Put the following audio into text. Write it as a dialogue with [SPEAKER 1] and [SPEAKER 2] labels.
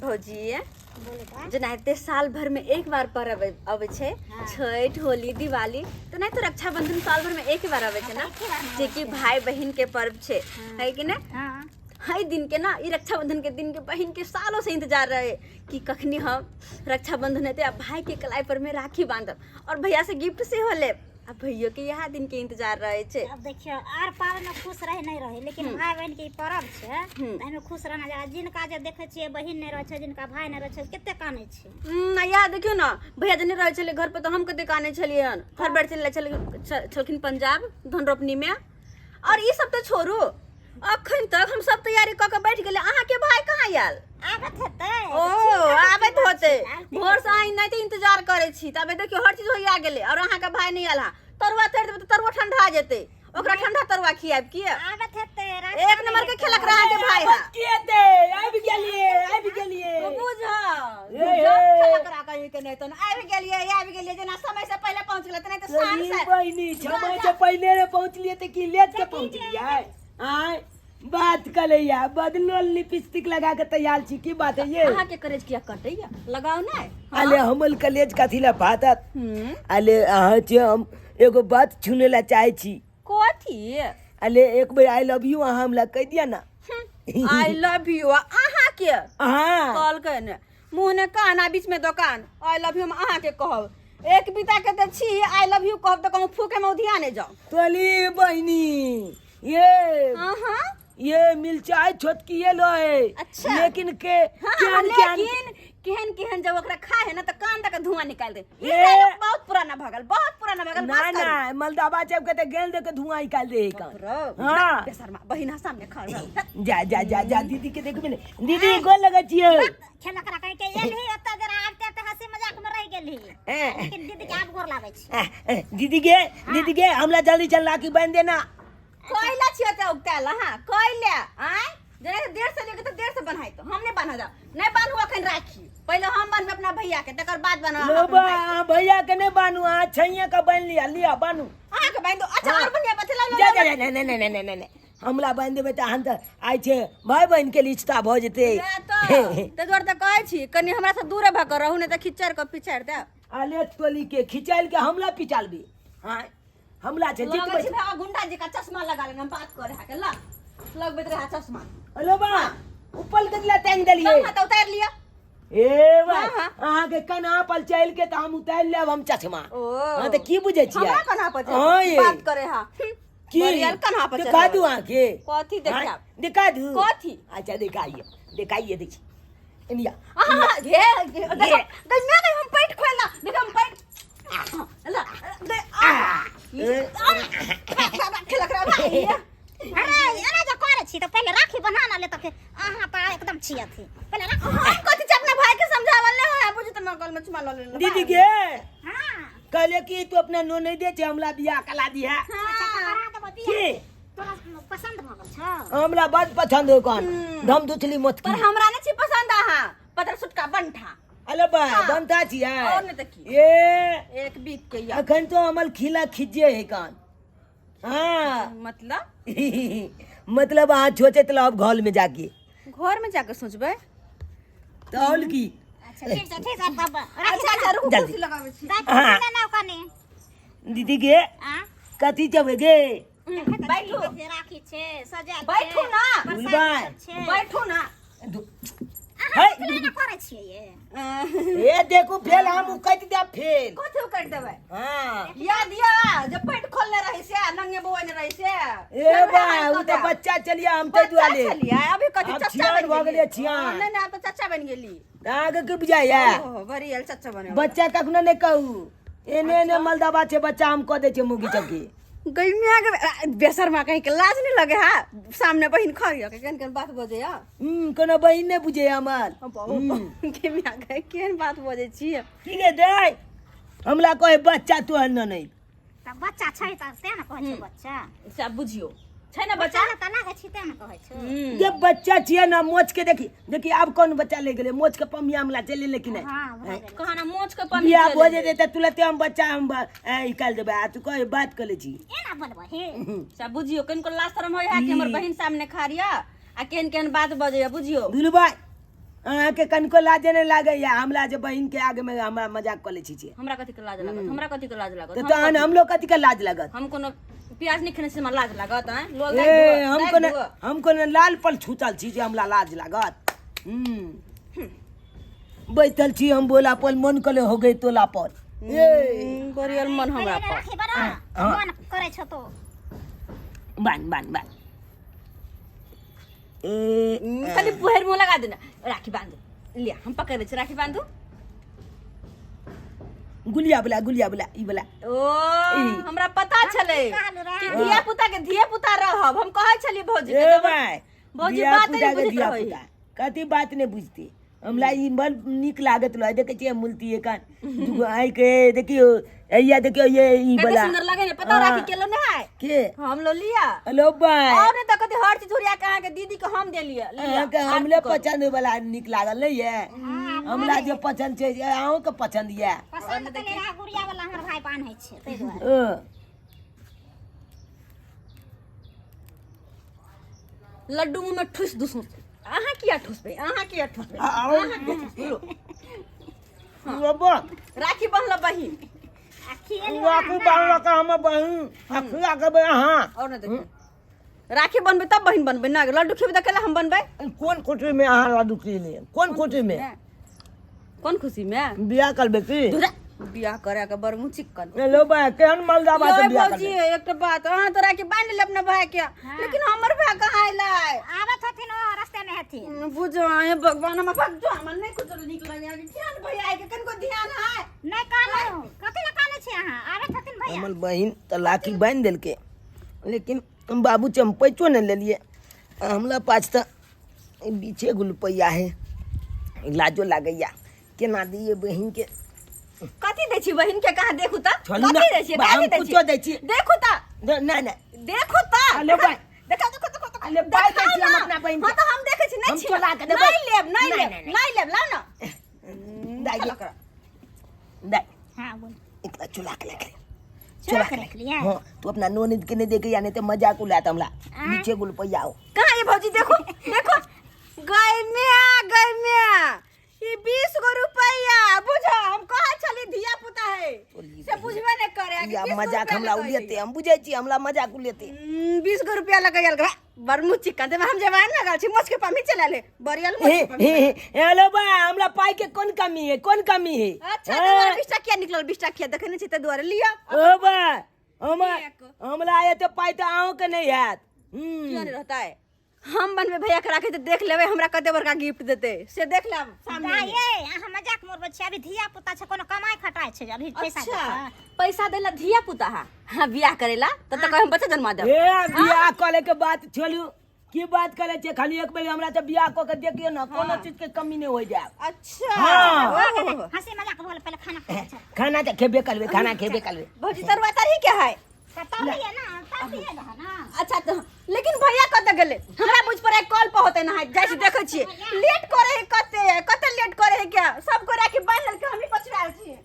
[SPEAKER 1] भौजी।
[SPEAKER 2] बोलू तऽ।
[SPEAKER 1] जेनाहिते साल भर में एक बार पर्व अबै छै, छठि, होली, दिवाली, तेनाहिते रक्षाबंधन साल भर में एक बार अबै छै ने,
[SPEAKER 2] एके बार ने।
[SPEAKER 1] जेकि भाई बहिन के पर्व छै, है कि नहि?
[SPEAKER 2] हाँ।
[SPEAKER 1] हर दिन के ना, ई रक्षाबंधन के दिन के बहिन के सालों से इंतजार रहे कि कखनी हम रक्षाबंधन हेतै आ भाई के कलाई पर में राखी बांधब और भैया से गिफ्ट सेहो लेब। आ भैयो के इएह दिन के इंतजार रहे छै।
[SPEAKER 2] अब देखियो, आर पाबनि में खुश रहे नहीं रहे, लेकिन भाई बहन के ई पर्व छै, एहिमे खुश रहना चाही। जिनका जे देखै छियै बहिन नहि रहै छै, जिनका भाई नहि रहै छै, कते कानै छै।
[SPEAKER 1] आ इएह देखियौ ने, भैया जे नहि रहै छलै घर पर तऽ हम कते कानै छलियै हन। हर बेर चलि जाइ छलखिन पंजाब धन रोपनी में। और ई सब तऽ छोड़ू, अखन तक हम सब तैयारी कऽ के बैठ गेलियै, अहाँके भाई कहाँ आयल?
[SPEAKER 2] आबत हेतै।
[SPEAKER 1] ओ आबैत होते भोर से आइ नहि तऽ इंतजार करै छी, तबे देखियौ हर चीज होइया गेलै और अहाँके भाई नहि आयल। हँ, तरुआ तरि देबै तऽ तरुआ ठंडा जेतै, ओकरा ठंडा तरुआ खियाब की?
[SPEAKER 2] आबत हेतै रास्ता।
[SPEAKER 1] एक नंबर के खेलक रहा अहाँके भाई। हा।
[SPEAKER 3] की हेतै? आबि गेलियै, आबि गेलियै।
[SPEAKER 1] बुझ
[SPEAKER 3] हे, हे।
[SPEAKER 1] खेलक रहा कहीं के नहि तऽ आबि गेलियै, आबि गेलियै, जेना समय से पहिले पहुँच गेलै तेनाहिते शान
[SPEAKER 3] तोरी
[SPEAKER 1] से
[SPEAKER 3] बहिनी, समय से पहिले ने पहुँचलियै तऽ की लेट के पहुँचलियै? आय बात कलैया बदलो लिपस्टिक लगा के तैयार छी, की बात है ये?
[SPEAKER 1] अहाँके करेज किया कटैया? लगाउ ने।
[SPEAKER 3] अले हमल कलेज कथी ला फाटत?
[SPEAKER 1] हम्म।
[SPEAKER 3] अले अहाँ जे हम एगो बात छुने ला चाहे छी।
[SPEAKER 1] कथी?
[SPEAKER 3] अले एक बेर I love you अहाँ हमरा कहि दिया ना।
[SPEAKER 1] I love you अहाँके?
[SPEAKER 3] हाँ।
[SPEAKER 1] कहलकै ने मुँह ने कान आ बीच में दोकान। I love you हम अहाँके कहब? एक बीता के तऽ छी, I love you कहब तऽ कहूँ फूके में उधिया नहि जाउ।
[SPEAKER 3] तोली बहिनी ये।
[SPEAKER 1] हाँ हाँ।
[SPEAKER 3] ये मिलचाई छोटकी ये लो है।
[SPEAKER 1] अच्छा।
[SPEAKER 3] लेकिन के
[SPEAKER 1] हाँ,
[SPEAKER 3] केहन केहन
[SPEAKER 1] लेकिन केहन केहन जब ओकरा खाए है ना तऽ कान तक धुआं निकाल दे। ई
[SPEAKER 3] ए।
[SPEAKER 1] डायलॉग बहुत पुराना भऽ गेल, बहुत पुराना भऽ गेल।
[SPEAKER 3] ना।
[SPEAKER 1] बस करू।
[SPEAKER 3] ना मलदाबा जब के गेल दे के धुआं निकाल दे है कान।
[SPEAKER 1] रौ,
[SPEAKER 3] हाँ।
[SPEAKER 1] बेशर्मा बहिना सामने खड़ रहल।
[SPEAKER 3] जा जा जा जा, दीदी के देखबे ने। दीदी, गोर लगै छियै।
[SPEAKER 2] खेलक रखै के एलही ओतऽ जरा आबिते आबिते हंसी मजाक में रहि गेलही, लेकिन दीदी के आब गोर लागै छी।
[SPEAKER 3] दीदी के, दीदी के हमरा जल्दी चल राखी बांध देना।
[SPEAKER 1] कैला छियै ते उगताल अहाँ कैला? आँय, जेना देर से लेके तऽ देर से बन्हाइ तो हम नहि बान्ह जाउ, नहि बान्हू अखन राखी। पहिले हम बान्हबै अपना भैया के, तकर बाद बान्हब
[SPEAKER 3] लो
[SPEAKER 1] अपन
[SPEAKER 3] बा
[SPEAKER 1] भाई के।
[SPEAKER 3] अहाँ भैया के नहीं बानू, अहाँ छैया के बान्हि लिया, लिया बानू।
[SPEAKER 1] अहाँके बान्हि दू? अच्छा।
[SPEAKER 3] हाँ।
[SPEAKER 1] और बढ़िया बच्चा ला।
[SPEAKER 3] जा जा, नहीं नहीं नहीं नहीं नहीं, हमरा बान्हि देबै तऽ अहाँ तऽ आइ छै भाय बहिन के रिश्ता भऽ जेतै।
[SPEAKER 1] सएह तऽ, ताहि दुआरे तऽ कहै छी कनि हमरा से दूरे भऽ कऽ रहू, नहि तऽ खिच्चर कऽ पिछाड़ि देब।
[SPEAKER 3] अले टोली के खिचाइल के हमरा पिचालबी? हाँ, हमरा छै
[SPEAKER 1] लगै
[SPEAKER 3] जितबै
[SPEAKER 1] छै भाई गुंडा जी का चश्मा लगा लेना, बात करे है के ला लगबैत रहे चश्मा।
[SPEAKER 3] हेलो बा, ऊपर कतला टांग देलियै?
[SPEAKER 1] हां, तऽ उतारि लिअ।
[SPEAKER 3] ए भाई।
[SPEAKER 1] हाँ, हाँ।
[SPEAKER 3] अहाँ के कन्हा पर चल के तऽ हम उतारि लेब हम चश्मा।
[SPEAKER 1] ओ।
[SPEAKER 3] हाँ, तऽ की बुझै छियै?
[SPEAKER 1] हमरा कन्हा पर चढ़
[SPEAKER 3] हाँ, ये।
[SPEAKER 1] बात करे? हा,
[SPEAKER 3] की
[SPEAKER 1] बरियल कन्हा पर
[SPEAKER 3] दिखा
[SPEAKER 1] चढ़।
[SPEAKER 3] दू अहाँके?
[SPEAKER 1] कथी देखायब?
[SPEAKER 3] हाँ, दिखा दू।
[SPEAKER 1] कथी?
[SPEAKER 3] अच्छा, दिखाइए दिखाइए, देखिए एनिया।
[SPEAKER 1] आहा, घे घे, देखो गई मैं गई, हम पेट खोला, देखो हम पेट ला दे आ खेलक रे भाई।
[SPEAKER 2] अरे एना जे करै छी तऽ पहिले राखी बन्हा ना ले, तऽ फेर अहाँ तऽ एकदम छी अथी। पहिले राखी।
[SPEAKER 1] हम कथी छै, अपना भाई के समझावल नहीं होय, बुझू तऽ मगल में चुमा ल ले।
[SPEAKER 3] दीदी के
[SPEAKER 2] हाँ।
[SPEAKER 3] कहले कि तू अपना नो नहीं दे छे, हमरा बियाह कला दी है।
[SPEAKER 2] अच्छा, तऽ करा देबो बियाह।
[SPEAKER 3] की
[SPEAKER 2] तोरा पसंद भऽ गेल छौ?
[SPEAKER 3] हमरा बड पसंद हो कौन धम दुचली मत
[SPEAKER 1] पर
[SPEAKER 3] की।
[SPEAKER 1] हमरा नहीं छी पसंद अहाँ पतर सुटका बंठा।
[SPEAKER 3] अरे बा।
[SPEAKER 1] हाँ।
[SPEAKER 3] बनता छियै।
[SPEAKER 1] और नहीं तऽ की?
[SPEAKER 3] ए।
[SPEAKER 1] एक बीत के या।
[SPEAKER 3] अखन तो अमल खिला खिजे है कान। हाँ।
[SPEAKER 1] मतलब?
[SPEAKER 3] मतलब अहाँ सोचैत रहब घर में जाके।
[SPEAKER 1] घर में जाके सोचबै?
[SPEAKER 3] तऽ और की।
[SPEAKER 2] अच्छा, ठीक छै, ठीक छै, तब राखी।
[SPEAKER 1] अच्छा अच्छा, रुकू।
[SPEAKER 3] जल्दी।
[SPEAKER 1] कुर्सी लगाबै छी।
[SPEAKER 2] दाइ,
[SPEAKER 3] हाँ।
[SPEAKER 2] ना ना कनी।
[SPEAKER 3] दीदी के
[SPEAKER 2] आ
[SPEAKER 3] कथी चबे गे?
[SPEAKER 1] बैठू।
[SPEAKER 2] राखी छै, सजायल छै।
[SPEAKER 1] बैठू ना।
[SPEAKER 2] प्रसाद
[SPEAKER 3] बुलबाय।
[SPEAKER 2] सब छै।
[SPEAKER 1] बैठू ना।
[SPEAKER 2] अहाँ
[SPEAKER 3] है।
[SPEAKER 2] कथी लए करै छियै ये?
[SPEAKER 3] ए देखू, फेल हम उकटि देब फेल।
[SPEAKER 1] कथी उकटि देबै?
[SPEAKER 3] हाँ।
[SPEAKER 1] याद या जब पेट खोलने रही से नंगे बौने रही से?
[SPEAKER 3] ए बा, उ तऽ बच्चा चलिए हम ताहि
[SPEAKER 1] बच्चा
[SPEAKER 3] दुआरे
[SPEAKER 1] छलियै, अभी कथी
[SPEAKER 3] आब
[SPEAKER 1] चच्चा
[SPEAKER 3] छियान
[SPEAKER 1] बनि
[SPEAKER 3] भऽ गेलियै,
[SPEAKER 1] गेलियै।
[SPEAKER 3] छियान।
[SPEAKER 1] नहि नहि, आब तऽ चच्चा बनि गेली।
[SPEAKER 3] तऽ अहाँके की बुझाइया?
[SPEAKER 1] ओहो, बड़ी आयल चच्चा बने।
[SPEAKER 3] बच्चा कखनो नहि कहू, एने एने मलदाबा छै बच्चा, हम कऽ दै छियै मुगी चौकी।
[SPEAKER 1] गई मिया के बेसरमा कहीं के, लाज नहीं लगे हा? सामने बहिन खड़ी के केहन केहन बात बजै या।
[SPEAKER 3] कोनो बहिन नहि बुझै हमर।
[SPEAKER 1] के मिया के केहन बात बजै छियै?
[SPEAKER 3] की गे दाइ, हमरा कहे बच्चा तोहर ननैद।
[SPEAKER 2] तऽ बच्चा छै तऽ तें ने कहै छै बच्चा।
[SPEAKER 1] सब बुझियो छै ने बच्चा।
[SPEAKER 2] बच्चा तऽ लागै छै तें ने कहै छै।
[SPEAKER 3] जे बच्चा छियै ने, मोच के देखी देखी, आब कोन बच्चा ले गेलै मोच के पमिया हमरा चलि एलै कि नहि?
[SPEAKER 2] हाँ, भऽ गेलै।
[SPEAKER 1] कहाँ ना मोच के पमी
[SPEAKER 3] बियाह
[SPEAKER 1] चलि
[SPEAKER 3] भऽ
[SPEAKER 1] एलै।
[SPEAKER 3] जेतै तऽ तुरते हम बच्चा हम निकालि देबै आ तू कहे बात कऽ लै छी।
[SPEAKER 2] एना बोलबै हे?
[SPEAKER 1] सब बुझियो कनिको लाज शरम होय है कि हमर बहिन सामने खा रिया आ केहन केहन बात बजैया, बुझियो।
[SPEAKER 3] दुनू भाई अहाँके कनिको लाजे नहि लागैया हमरा जे बहिन के आगे में हमरा मजाक कऽ लै छी।
[SPEAKER 1] हमरा कथी के लाज लागत? हमरा कथी के लाज लागत?
[SPEAKER 3] तऽ तहन हमलो कथी के लाज लागत?
[SPEAKER 1] हम कोनो प्याज नहीं खेने छी, हमरा लाज लागत? आँय लोल
[SPEAKER 3] ए
[SPEAKER 1] दागि
[SPEAKER 3] हम
[SPEAKER 1] दागि
[SPEAKER 3] कोनो
[SPEAKER 1] दुअ।
[SPEAKER 3] हम कोनो लाल पर छूतल छी जे हमरा लाज लागत? बैठल छी हम बोला पर, मन कले हो गई तोला पर। ए
[SPEAKER 1] बरियल मन हमरा
[SPEAKER 2] पहिले
[SPEAKER 1] पर।
[SPEAKER 2] राखी बना
[SPEAKER 3] हाँ।
[SPEAKER 2] मन करै छौ तो।
[SPEAKER 3] बान बान बान ए
[SPEAKER 1] खाली पुहर मुँह लगा देना। राखी बांधू, लिया हम पकड़ दै छी, राखी बांधू।
[SPEAKER 3] गुलिया वाला, गुलिया वाला, ई वाला।
[SPEAKER 1] ओ हमरा पता छलै
[SPEAKER 2] कहलहुँ रहए।
[SPEAKER 1] कि धिया पुता के धिया पुता रहब। हम कहै छलियै भौजी के
[SPEAKER 3] ए
[SPEAKER 1] तऽ
[SPEAKER 3] भाई,
[SPEAKER 1] भौजी
[SPEAKER 3] धिया
[SPEAKER 1] बात
[SPEAKER 3] पुता
[SPEAKER 1] नहि
[SPEAKER 3] के
[SPEAKER 1] बुझैत
[SPEAKER 3] धिया
[SPEAKER 1] रहै।
[SPEAKER 3] पुता कथी बात नहि बुझते। हमरा ई बड़ नीक लागत रहे। देखै छियै मूर्ति एखन दूगो आँखि के देखियौ, हैया देखियौ ये ई
[SPEAKER 1] कते
[SPEAKER 3] वाला
[SPEAKER 1] सुंदर लगे ने पता।
[SPEAKER 3] हाँ।
[SPEAKER 1] राखी केलो ने है
[SPEAKER 3] के?
[SPEAKER 1] हम लो लिया।
[SPEAKER 3] हेलो भाई,
[SPEAKER 1] और नहीं तऽ कथी हर चीज ओरिया के अहाँके दीदी के हम देलियै लिअ।
[SPEAKER 3] अहाँके हमले पसंद वाला नीक लागल नहीं ये? हमरा जे पसंद छै जे अहूँके पसंद ये।
[SPEAKER 2] पसंद कने रहा गुड़िया वाला, हमर भाई बान्है छै ताहि दुआरे।
[SPEAKER 1] लड्डू मुँह में ठुस दुसू। अहाँ किया ठुसबै? अहाँ किया ठुसबै? अहाँ किया ठुसबै?
[SPEAKER 3] बाबा
[SPEAKER 1] राखी बन्हल बहिन।
[SPEAKER 2] आ खिएलियै।
[SPEAKER 3] राखी बान्हलक हमर बहिन आ खिया के अहाँ।
[SPEAKER 1] और नहीं देखियौ, राखी बनबै तब बहिन बनबै ना। लड्डू खेबै तऽ केला हम बनबै?
[SPEAKER 3] कोन खुशी में अहाँ लड्डू खिएलियै? कोन खुशी में?
[SPEAKER 1] कोन खुशी में?
[SPEAKER 3] बियाह करबै की?
[SPEAKER 1] धुरा, बियाह करे के बड़ मुँह चिक्कन।
[SPEAKER 3] हेलो भाई, केहन मलदा बात
[SPEAKER 1] यौ
[SPEAKER 3] बियाह
[SPEAKER 1] भौजी,
[SPEAKER 3] करबै?
[SPEAKER 1] एकटा बात, अहाँ तऽ राखी बान्हि लेब अपना भाई के, लेकिन हमर भाई कहाँ अयलै?
[SPEAKER 2] आबत हथिन, ओ रास्ते में हथिन।
[SPEAKER 1] बुझो हे भगवान, हमरा भगजो, हमरा नहि कुछ नीक लगे। ध्यान भैया के कनिको ध्यान है?
[SPEAKER 2] नहि कानू, कथी लए कानै छी अहाँ? आबत हथिन भैया।
[SPEAKER 3] हमर बहिन तऽ राखी बान्हि देलकै, लेकिन हम बाबू चम्पैचो नहि लेलियै। आ हमरा पास तऽ बीसे गो रुपैआ है, लाजो लागैया केना दियै बहिनके।
[SPEAKER 1] कथी दै छी बहिन के? कहाँ देखू तऽ।
[SPEAKER 3] चलू ना,
[SPEAKER 1] कथी दै छी?
[SPEAKER 3] बा, हम
[SPEAKER 1] कथी दै
[SPEAKER 3] कुछो दै छी।
[SPEAKER 1] देखू तऽ।
[SPEAKER 3] नहि नहि।
[SPEAKER 1] देखू तऽ।
[SPEAKER 3] अले भाई।
[SPEAKER 1] देखो देखो देखो देखो।
[SPEAKER 3] अले भाई, दै
[SPEAKER 1] देखाउ
[SPEAKER 3] छी हम
[SPEAKER 1] ना।
[SPEAKER 3] अपना बहिन के।
[SPEAKER 1] हाँ तऽ हम देखै छी। नहि
[SPEAKER 3] हम
[SPEAKER 1] छी।
[SPEAKER 3] चोरा के देबै।
[SPEAKER 1] नहि लेब, नहि
[SPEAKER 3] नहि,
[SPEAKER 1] लेब।
[SPEAKER 3] नहि, नहि।
[SPEAKER 1] नहि लेब, लाउ ना।
[SPEAKER 3] दाइ
[SPEAKER 1] चलो करो।
[SPEAKER 3] दाइ।
[SPEAKER 2] हाँ बोल।
[SPEAKER 3] एकरा चोरा के रख ले।
[SPEAKER 2] चोरा के रख लियै?
[SPEAKER 3] हाँ, तू अपना नोनित के नहीं देखे या नहीं तो मजाक उड़ात हमरा। नीचे गो रुपैया हो।
[SPEAKER 1] कहाँ ये भौजी? देखो देखो, गय में गय में ई 20 गो रुपैया। बुझो, हम कहै छली धिया पुता है से बुझबे नहीं करे कि
[SPEAKER 3] या
[SPEAKER 1] 20 गो
[SPEAKER 3] मजाक
[SPEAKER 1] रुपैया
[SPEAKER 3] हमरा
[SPEAKER 1] लगै।
[SPEAKER 3] उड़ेते, हम बुझै छी, हमरा मजाक उड़ेते।
[SPEAKER 1] 20 गो रुपया लगैल बड़ मुँह चिक्कन। ते हम जवान लगल छी, मोछ के पामी चला ले बरियल मोछ
[SPEAKER 3] हे
[SPEAKER 1] के पामी।
[SPEAKER 3] हे हे, हेलो बा, हमरा पाई के कोन कमी है? कोन कमी है?
[SPEAKER 1] अच्छा, तऽ 20 टकिया निकलल, 20 टकिया देखै नहि छी ताहि दुआरे लिअ।
[SPEAKER 3] ओ बा, हमरा
[SPEAKER 1] एक।
[SPEAKER 3] हमरा एते पाई तऽ अहूँ के नहीं हैत।
[SPEAKER 1] किया नहीं रहता है? हम बनबे भैया के राखी तऽ देख लेबै, हमरा कते बड़का गिफ्ट देतै से देख लेब सामने में।
[SPEAKER 2] दाइ ये, अहाँ मजाक मोरबै छी। अभी धिया पुता छै, कोनो कमाइ खटाइ छै अभी पैसा
[SPEAKER 1] अच्छा
[SPEAKER 2] देतै?
[SPEAKER 1] पैसा देला धिया पुता हा? हाँ, बियाह करेला तब तक हम बच्चा जन्मा देब।
[SPEAKER 3] ए बियाह करे के बात छोड़ू, की बात करे छै? खाली एक बेर हमरा तऽ बियाह कऽ के देखियौ ने, कोनो चीज के कमी नहि हो जायब।
[SPEAKER 1] अच्छा।
[SPEAKER 3] हाँ।
[SPEAKER 1] ओहो।
[SPEAKER 2] हंसी मजाक बोल, पहिले खाना खाइ छै।
[SPEAKER 3] खाना तऽ खेबे करबै, खाना खेबे करबै।
[SPEAKER 1] भौजी, तरुआ तरही के है?
[SPEAKER 2] तऽ तबिए ना, तबिए ना ना।
[SPEAKER 1] अच्छा तऽ लेकिन भैया कतऽ गेलै? हमरा बुझ पर कॉल पर होते ना है। जाइ छी, देखै छियै लेट करे है कते, कते लेट करे है। क्या सब को राखी बान्हि लेलकै, हमही पछुआल छियै।